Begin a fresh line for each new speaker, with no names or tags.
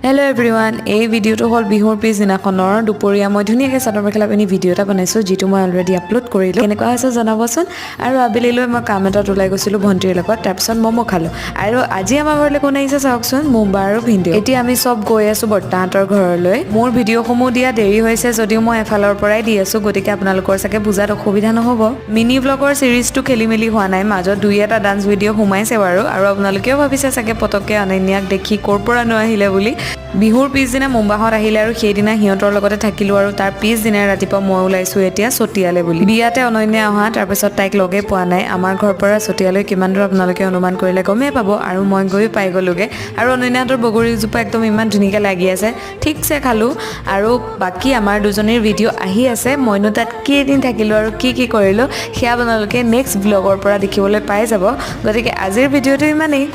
Hello' everyone, এই ভিডিঅ'টো হ'ল বিহুৰ পিছদিনাখনৰ দুপৰীয়া। মই ধুনীয়াকৈ চাদৰ মেখেলা পিন্ধি ভিডিঅ' এটা বনাইছোঁ, যিটো মই অলৰেডি আপলোড কৰিলোঁ। কেনেকুৱা হৈছে জনাবচোন। আৰু আবেলিলৈ মই কাম এটাত ওলাই গৈছিলোঁ ভণ্টিৰ লগত। তাৰপিছত ম'ম' খালোঁ। আৰু আজি আমাৰ ঘৰলৈ কোন আহিছে চাওকচোন, মুম্বা আৰু ভিনদেউ। এতিয়া আমি চব গৈ আছোঁ বৰ্তাহঁতৰ ঘৰলৈ। মোৰ ভিডিঅ'সমূহ দিয়া দেৰি হৈছে যদিও মই এফালৰ পৰাই দি আছোঁ, গতিকে আপোনালোকৰ চাগে বুজাত অসুবিধা নহ'ব। মিনি ব্লগৰ ছিৰিজটো খেলি মেলি হোৱা নাই, মাজত দুই এটা ডান্স ভিডিঅ' সোমাইছে বাৰু। আৰু আপোনালোকেও ভাবিছে চাগে পটককৈ অনন্যাক দেখি ক'ৰ পৰানো আহিলে বুলি। বিহুৰ পিছদিনা মুম্বাহঁত আহিলে আৰু সেইদিনা সিহঁতৰ লগতে থাকিলোঁ। আৰু তাৰ পিছদিনা ৰাতিপুৱা মই ওলাইছোঁ এতিয়া চতিয়ালে বুলি। বিয়াতে অনন্যা অহা, তাৰপিছত তাইক লগেই পোৱা নাই। আমাৰ ঘৰৰ পৰা চতিয়ালৈ কিমান দূৰ আপোনালোকে অনুমান কৰিলে গমেই পাব। আৰু মই গৈ পাই গ'লোগৈ আৰু অনন্যাহঁতৰ বগৰীজোপা একদম ইমান ধুনীয়াকৈ লাগি আছে, ঠিকছে খালোঁ। আৰু বাকী আমাৰ দুজনীৰ ভিডিঅ' আহি আছে। মইনো তাত কেইদিন থাকিলোঁ আৰু কি কি কৰিলোঁ, সেয়া আপোনালোকে নেক্সট ব্লগৰ পৰা দেখিবলৈ পাই যাব। গতিকে আজিৰ ভিডিঅ'টো ইমানেই।